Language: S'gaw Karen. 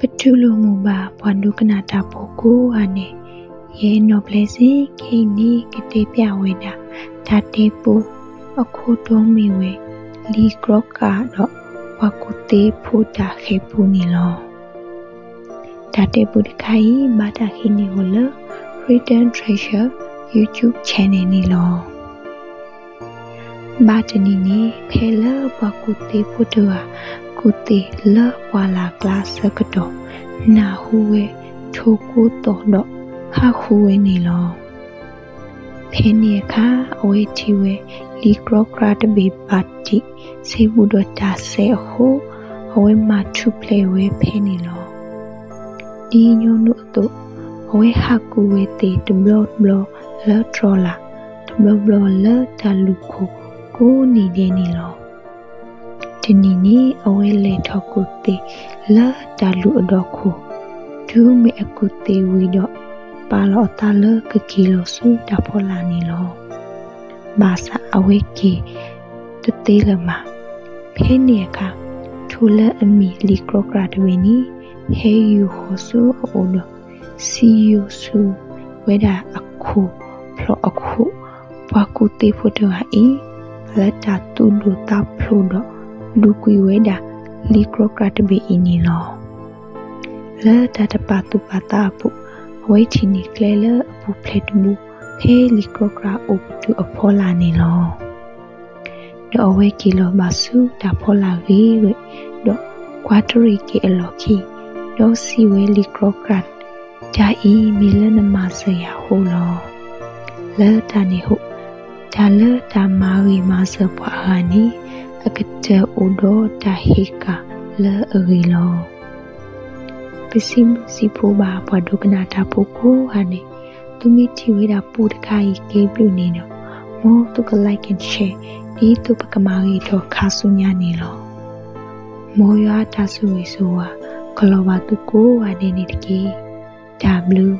ကတူၢ်လိာ်မုာ်ဘၣ်ပှၤဒိကနၣ်တၢ်ဖိကိးဂၤဒဲး, ယဲနီၢ်ပျဲစ့ ခဲအံၤန့ၣ် ကတဲပျးဝဲဒၣ် တၢ်တဲပူအခိၣ်တီမ့ၢ်ဝဲ လံာ်ကြီကြးဒီးပှၤကူၣ်သ့ဖိတၢ်ဃဲၤပူန့ၣ်လီၤ. တၢ်တဲပူတခါအံၤ ဘၣ်တၢ်ဟံးန့ၢ်အီၤလၢ Hidden Treasure YouTube channel န့ၣ်လီၤ. ဘၣ်တနံၤန့ၣ် ဖဲလၢပှၤကူၣ်သ့ဖိတဂၤ ကူၣ်သ့လၢပှၢ်လၢ်ကျါ ဆၢကတီၢ် နၢ်ဟူဝဲထိၣ်ကိၢ်သီၣ်ဒီးဟးဃုဝဲန့ၣ်လီၤ. ဖဲန့ၣ်အခါ အဝဲထံၣ်ဝဲ လံာ်ကြီကြးတဘ့ၣ်ဘၣ်တံၢ် စ့ဘူးဒီးတၢ်စဲးအဃိ အဝဲမၤထူၣ်ဖျဲးဝဲဖဲန့ၣ်လီၤ. ဒ်ညီနုၢ်အသိး အဝဲဟးကူၣ်ဝဲသ့ၣ်တဘျီဘျီလၢတြီၤလၢ်, တဘျီဘျီလၢတၢ်လူၢ်ခိၣ်ကိးနံၤဒဲးန့ၣ်လီၤ. တနံၤန့ၣ် အဝဲလဲၤထီၣ်ကူၣ်သ့လၢတၢ်လူၢ်အဒီခိၣ်, တုၤမ့ၢ်အကူၣ်သ့ဝံၤဒီး ပာ်လီၤအသးလၢကက့ၤလီၤဆူတၢ်ဖီလာ်န့ၣ်လီၤ. ဘၣ်ဆၣ်အဝဲက့ၤတသ့လၢၤဘၣ်. ဖဲန့ၣ်အခါ ထိၣ်လၢအမ့ၢ်လံာ်ကြီကြးတဘ့ၣ်န့ၣ် ဟဲယူာ်ဃီၤဆူအအိၣ်ဒီး စံယိၣ်ဆူၣ်ဝဲဒၣ်အခိၣ်ဖျီၣ်အခိၣ်, ပှၤကူၣ်သ့ဖိတဂၤအံၤ လၢတၢ်သူၣ်ဒိၣ်သးဖျိးဒီး လူၤကွံာ်ဝဲဒၣ်လံာ်ကြီကြးတဘ့ၣ်အံၤန့ၣ်လီၤ. လၢတၢ်တပာ်သူၣ်ပာ်သးအပူၤ အဝဲထံၣ်န့ၢ်ကျဲလၢအပူၤဖျဲးတဘိ ဖဲလံာ်ကြီကြးအိၣ်ပတုာ်အဖီလာ်န့ၣ်လီၤ. ဒီးအဝဲက့ၤလီၤဘၣ်ဆူတၢ်ဖီလာ်ဂ့ၤဝဲ, ဒီးကွၢ်တရံးက့ၤအလီၢ်ခံ, ဒီးစံးဝဲလံာ်ကြီကြး, တၢ်အံၤမ့ၢ်လၢနမၤစၢၤယၤအဃိလီၤ. လၢတၢ်န့ၣ်အဃိ, တၢ်လၢတၢ်မၤဂ့ၤမၤစၢၤပှၤအဂၤန့ၣ် အကတၢၢ်အိၣ်ဒီးတၢ်ဟ့ၣ်ကၣ်လၢအဂ့ၤလီၤ. ပစံးဘျုးစံးဖှိၣ်ဘၣ်ပှၤဒိကနၣ်တၢ်ဖိကိးဂၤဒဲး, သုမ့ၢ်ထံၣ်ဝဲဒၣ်ပူတခါအံၤကဲဘျုးန့ၣ်ဒီး, မ်သုက like and share ဒ်သိးပကမၤဂ့ၤထီၣ်ခါဆူညါန့ၣ်လီၤ. မ်ယွၤအတၢ်ဆိၣ်ဂ့ၤဆိၣ်ဝါ ကလီၤဘၣ်သုကိးဂၤဒဲးန့ၣ်တက့ၢ်. တၢ်ဘျုး